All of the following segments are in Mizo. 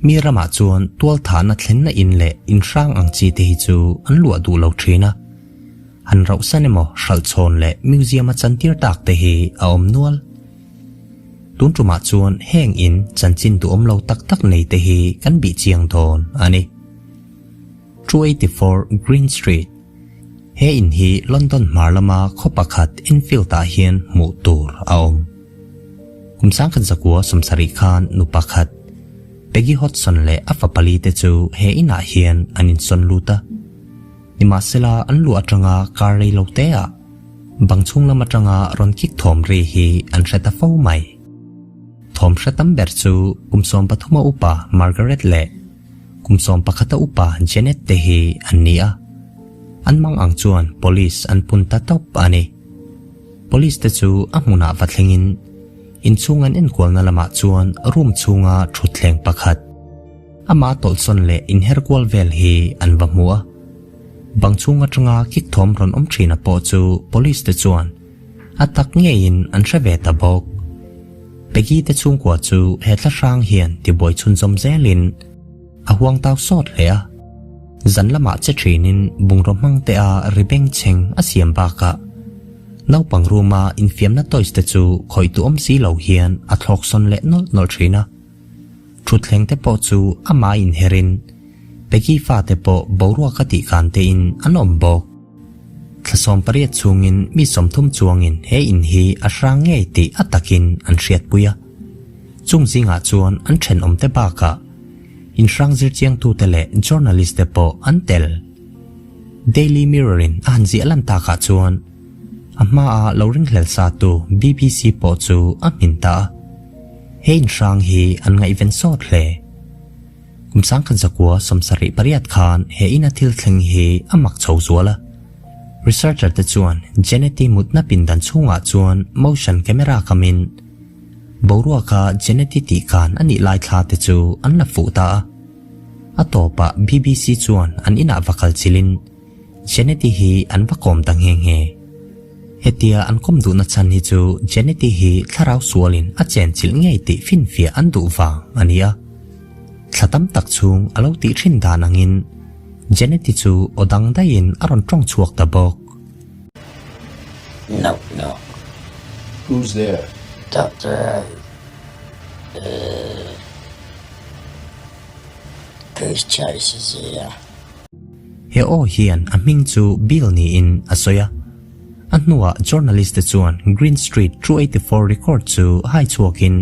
Mi ramah chuan tualthahna thlenna in leh in hrang ang chi te hi chu an luah duh lo thin a. Han rauhsan emaw hralhchhawn leh museum a chantir tak te hi a awm nual. Tun tumah chuan heng in chanchin duhawm lo tak tak nei te hi kan bih chiang dawn a ni. 284 Green Street He in hi London hmar lama khaw pakhat Enfield ah hian hmuh tur a awm. Kum 1970 khan nu pakhat, Peggy Hodgson leh a fa pali te chu he inah hian an insawn lut a. Nimahsela an luh atanga kar rei lo te ah bang chhung lam atanga rawn kik thawm ri hi an hre ta fo mai. Thawm hre tam ber chu kum 13 a upa Margaret leh Kum 11 a upa Janet te hi an ni a, an mang ang chuan police an pun ta tawp a ni. Police te chu a hmunah va thlengin inchhung an enkualna lamah chuan room chhunga thutthleng pakhat, amah tawlhsawn leh inher kual vel hi an va hmu a. Bang chhung atanga kick thawm rawn awm thina pawh chu police te chuan a tak ngeiin an hre ve ta bawk. Peggy te chhungkua chu he thla hrang hian tibuai chhunzawm zelin a huang tau sawt hle a. Zan lamah che thinin bungraw hmang te a ri beng chheng a siam bakah naupang room-a infiamna toys te chu khawih duhawm si lo hian a thlawk sawn leh nawlh nawlh thin a. Thutthleng te pawh chu amah inherin Peggy fate pawh boruak a tih kan tein an awm bawk. Thla 18 chhungin mi 30 chuangin he in hi a hrang ngei tih a takin an hriatpui a. Chung zingah chuan an thenawmte bakah inhrang zirchiangtute leh journalist te pawh an tel. Daily Mirror in a han ziah lan takah chuan a hmaa lo ringhlel satu BBC pawh chu a hmin ta a. He inhrang hi an ngaihven sawt hle. Kum 1978 khan he ina thil thleng hi a mak chho zual a. Researcher te chuan Jeneti mutna pindan chhungah chuan motion camera kamin boruaka Jeneti tih kan a nih lai thla te chu an la fuh ta a. A tawpah BBC chuan an inah va kal chilin Jeneti hi an va kawm ta nghe nghe. Hetia an kawm duhna chhan hi chu Jeneti hi thlarau sualin a chen chilh ngei tih finfiah an duh vang a ni a. Thla tam tak chhung a lo tih thin dan angin Jeneti chu aw dang daihin a rawn tawng chhuak ta bawk. Knock knock. Who's there? Doctor uh, Goose Chase is here. He aw hian a hming chu Bill niin a sawi a. A hnuah journalist te chuan Green Street 284 record chu hai chhuakin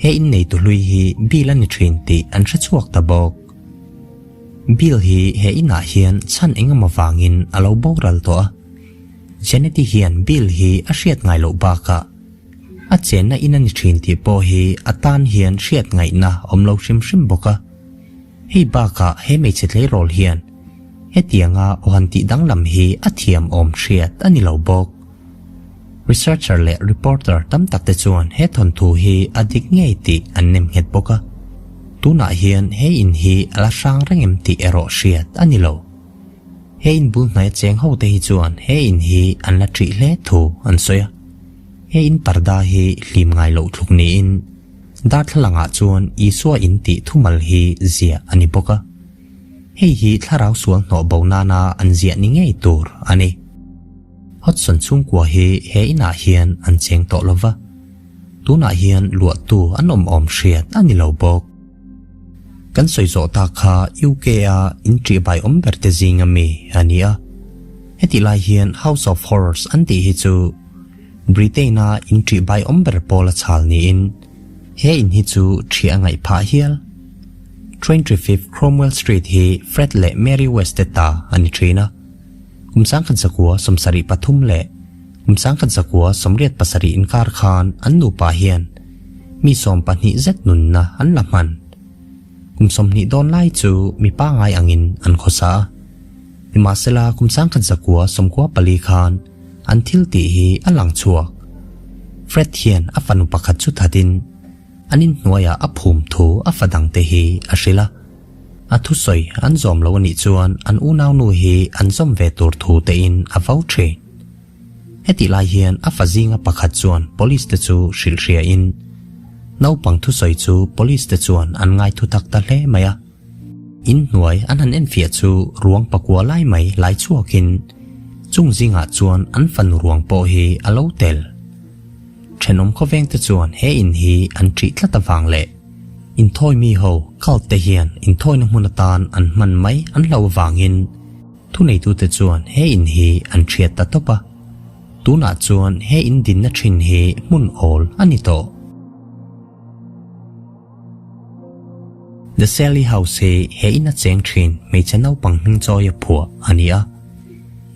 he inneitu hlui hi Bill a ni thin tih an hre chhuak ta bawk. Bill hi he inah hian chhan engemaw vangin a lo boral tawh a. Jeneti hian Bill hi a hriat ngai loh bakah a chenna in a ni thin tih pawh hi a tan hian hriat ngaihna awm lo hrim hrim bawk a. Hei bakah he hmeichhe tleirawl hian hetianga aw han tih danglam hi a thiam awm hriat a ni lo bawk. Researcher leh reporter tam tak te chuan he thawnthu hi a dik ngei tih an nem nghet bawk a. Tunah hian he in hi a la hrang reng em tih erawh hriat a ni lo. He in bul hnaia cheng ho te hi chuan he in hi an la ṭih hle thu an sawi a. He in parda hi hlim ngai loh thluk niin darthlalangah chuan Isua in tih thumal hi ziah a ni bawk a. Hei hi thlarau sual hnawh bo nana an ziah ni ngei tur a ni. Hodgson chhungkua hi he inah hian an cheng tawh lo va, tunah hian luahtu an awm awm hriat a ni lo bawk. Kan sawi zawh tak kha UK a in ṭihbai awm ber te zinga mi a ni a. Hetih lai hian House of Horrors an tih hi chu Britain a in ṭihbai awm ber pawl a chhal niin he in hi chu ṭhiah a ngaih phah hial. 25 Cromwell Street hi Fred leh Mary West te ta a ni ṭhin a. Kum 1973 leh kum 1987 inkar khan an nupa hian mi 12 zet nunna an la hman. Kum 20 dawn lai chu mi pangai angin an khawsa a. Nimahsela kum 1994 khan an thil tih hi a lang chhuak. Fred hian a fanu pakhat chu thatin an inhnuaiah a phum thu a fa dangte hi a hrilh a. A thusawi an zawm lo anih chuan an unaunu hi an zawm ve tur thu tein a vo thin. Hetih lai hian a fa zinga pakhat chuan police te chu hrilh hriain. Naupang thusawi chu police te chuan an ngai thutak ta hle mai a. In hnuai an han enfiah chu ruang pakua lai mai lai chhuakin chung zingah chuan an fanu ruang pawh hi a lo tel. Thenawm khawveng te chuan he in hi an ṭih tlat avang leh inthawi mi ho cult te hian inthawina hmun atan an hman mai an hlo avangin thuneitute chuan he in hi an ṭhiat ta tawp a. Tunah chuan he in dinna ṭhin hi hmun awl a ni tawh. The Sally House hi he ina cheng thin hmeichhe naupang hming chawia phuah a ni a.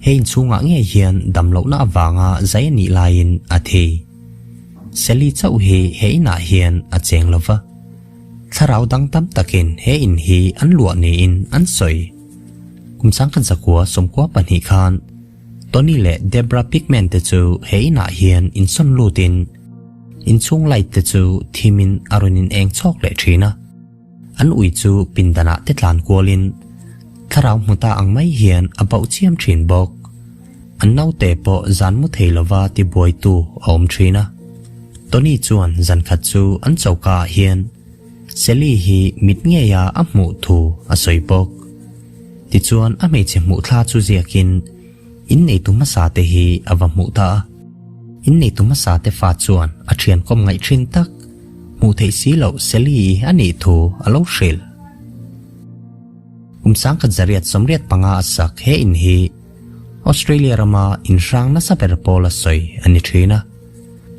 He inchhungah ngei hian damlohna avanga zai a nih laiin a thi. Sally chauh hi he inah hian a cheng lo va. Thlarau dang tam takin he in hi an luah niin an sawi. Kum sangkhat zakua 92 khan Tony leh Debra Pickman te chu he inah hian insawn lutin inchhung light te chu thimin a rawn in eng chhawk leh thin a. An ui chu pindanah te tlan kualin thlarau hmu ta ang mai hian a bauh chiam thin bawk. An naute pawh zan mu thei lova tibuaitu a awm thin a. Tony chuan zan khat chu an choka ah hian Sally hi mit ngeia a hmuh thu a sawi bawk. Tichuan a hmeichhe hmuh thla chu ziakin inneitu hmasa te hi a va hmuh ta a. Inneitu hmasa te fa chuan a thian kawm ngaih thin tak, hmuh theih si loh Sally a nih thu a lo hrilh. Kum 1985 a sak he in hi Australia rama inhrang nasa ber pawl a sawi a ni thin a.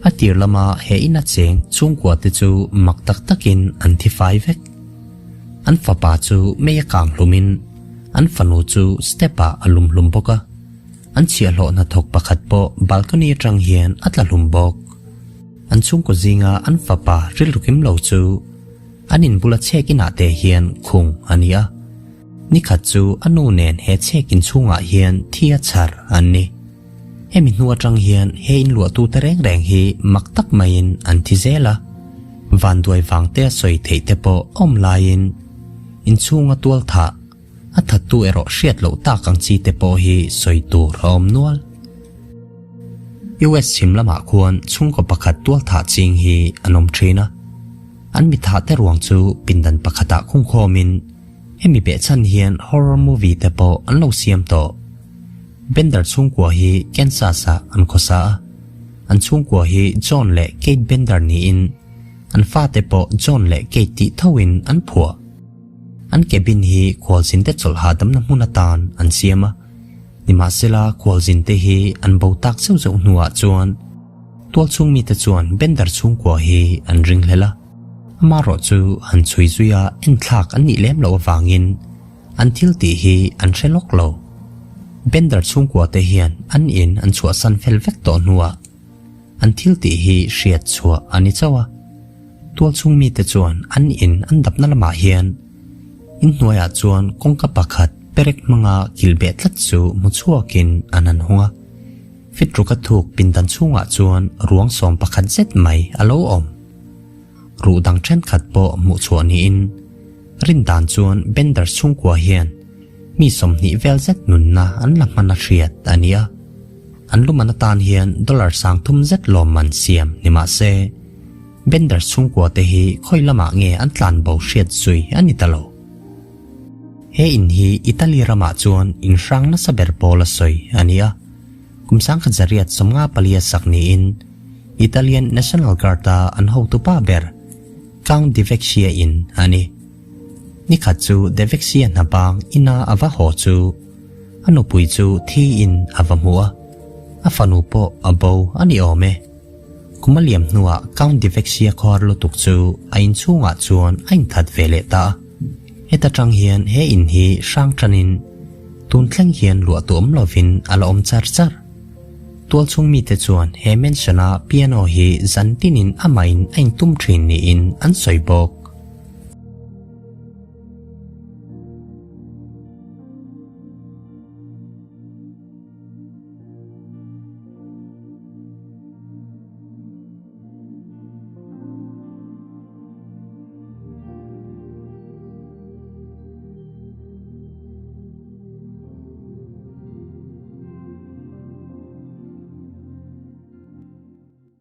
A tir lama he in a cheng chhungkua te chu mak tak takin an thi fai vek. An fapa chu mei a kang hlumin an fanu chu step ah a lum hlum bawk a. An chhiahhlawh hnathawk pakhat pawh balcony atang hian a tla hlum bawk. An chhungkaw zinga an fapa rilru kim lo chu an in bula chhek inah te hian khung a ni a. Nikhat chu a nu nen he chhek inchhungah hian thi a chhar an ni. Hemi hnu atang hian he in luahtute reng reng hi mak tak maiin an thi zel a, vanduai vang te a sawi theih te pawh awm laiin inchhunga tual thah a thattu erawh hriat loh tak ang chi te pawh hi sawi tur a awm nual. US chhim lamah khuan chhungkaw pakhat tual thah ching hi an awm thin a, an mi thah te ruang chu pindan pakhatah khungkhawmin hemi behchhan hian horror movie te pawh an lo siam tawh. Bender chhungkua hi Kansas ah an khawsa a, an chhungkua hi John leh Kate Bender niin an fate pawh John leh Kate tih thoin an phuah. An cabin hi khualzin te chawlh hahdamna hmun atan an siam a, nimahsela khualzin te hi an bo tak zeuh zeuh hnuah chuan tualchhung mite chuan Bender chhungkua hi an ringhlel a, amaherawh chu han chhui zui a enthlak an nih lem loh avangin An thil tih hi an hre lawk lo. Bender chhungkua te hian an in an chhuahsan fel vek tawh hnuah an thil tih hi hriat chhuah a ni chauh a. Tual chhung mite chuan an in an dapna lamah hian in hnuaiah chuan kawngka pakhat perek hmanga kilh beh tlat chu hmu chhuakin an han hung a. Fitruka thuk pindan chhungah chuan ruang 11 zet mai a lo awm. Ruh dang thenkhat pawh hmuh chhuah niin rin dan chuan Bender chhungkua hian mi 20 vel zet nunna an la hman a hriat a ni a. An luman atan hian dollar 3000 zet lawmman siam ni mah se Bender chhungkua te hi khawi lamah nge an tlan bo hriat zui a ni ta lo. He in hi Italy ramah chuan in hrang nasa ber pawl a sawi a ni a. Kum 1954 a sak niin Italian National Guard-a an hotupa ber Count De Vecchia in a ni. Nikhat chu De Vecchia hna bang ina a va haw chu a nupui chu thi in a va hmu a, a fanu pawh a bo a ni awm e. Kum a liam hnuah Count De Vecchia khawhar lutuk chu a inchhungah chuan a inthat ve leh ta a. Heta tang hian he in hi hrang tanin tun thleng hian luah tu awm lovin a la awm char char. Tual chhung mite chuan he mansion-a piano hi zan tinin amahin a intum thin niin an sawi bawk.